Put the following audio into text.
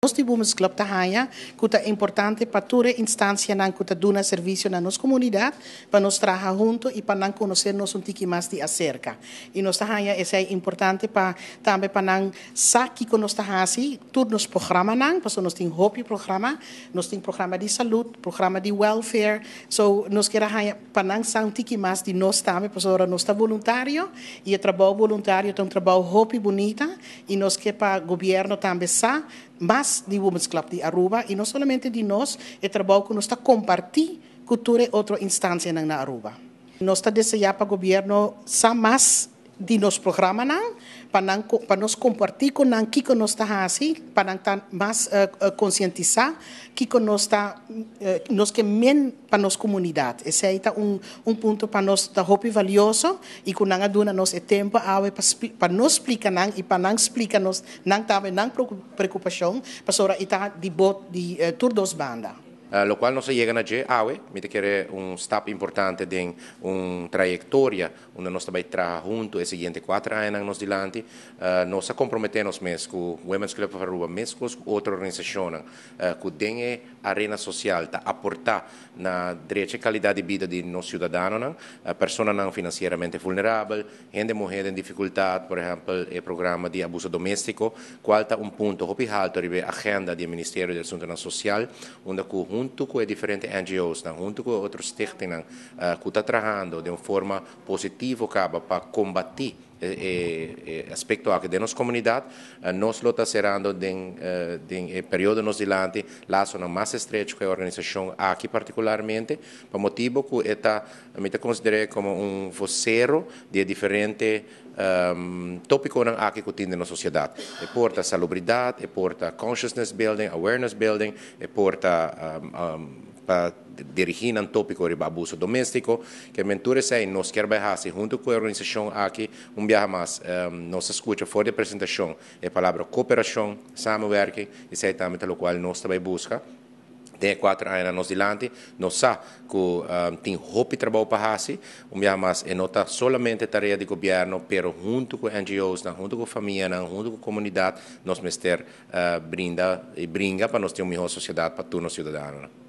Nos di Women's Club ta haya cu ta importante pa tur e instancianan cu ta duna servicio na nos comunidad, pa nos traha hunto y pa nan conoce nos un tiki mas di acerca. Y nos ta haya esey importante pa tambe pa nan sa kico nos ta haci, tur nos programanan, pasobra nos tin hopi programa, nos tin programa di salud, programa di welfare, so nos kier a haya pa nan sa un tiki mas di nos tambe, pasobra nos ta voluntario y e trabou voluntario ta un trabou hopi bunita y nos kier pa gobierno tambe sa mas di Women's Club di Aruba y no solamente di nos, e trabou cu nos ta comparti cu tur e otro instancianan na Aruba. Nos ta desea pa gobierno sa mas di nos programanan, pa nan pa nos comparti cu nan kico nos ta haci, pa nan ta mas concientisa kico nos ta nos ke men pa nos comunidad. Esey ta un punto pa nos ta hopi valioso y cu nan a duna nos e tempo awe pa nos splica nan y pa nan splica nos nan tambe nan preocupacion, pasobra e ta di bo di tur dos banda. Locual nos a yega na dje awe, mi ta kere un stap importante den un trayectoria unda nos ta bay traha hunto e siguiente 4 añanan nos dilanti. Nos a compromete nos mes cu Women's Club of Aruba, mescos cu otro organisacionnan cu den e arena social ta aporta na drecha calidad di bida di nos ciudadanonan, personanan financieramente vulnerabel, hende muhe den dificultad, por ehempel, e programa di abuso domestico, cual ta un punto hopi halto riba agenda di Ministerio di Asuntonan Social, unda cu hunto cu diferente NGOs, hunto cu otro stichtingnan cu ta trahando di un forma positivo caba pa combati e aspecto aki den nos comunidad, nos lo ta cerrando den periodo nos dilanti lasonan mas estrecho cu e organisacion aki particularmente, pa motibo cu e ta, mi ta considera como un vocero di diferente topiconan aki cu tin den nos sociedad. E por ta salubridad, e por ta consciousness building, awareness building, e por ta pa dirigi un topico riba abuso domestico, kiermen tur esey nos kier bay haci hunto cu e organisacion aki. Un biaha mas, nos a scucha for di presentacion e palabra cooperacion, samenwerking, esey tambe ta locual nos tambe ta busca. Den 4 aña nos dilanti, nos sa cu tin hopi trabou pa haci. Un biaha mas, e no ta solamente tarea di gobierno, pero hunto cu NGOs, hunto cu famia, hunto cu comunidad, nos mester brinda y bringa pa nos tin un miho sociedad pa tur ciudadano.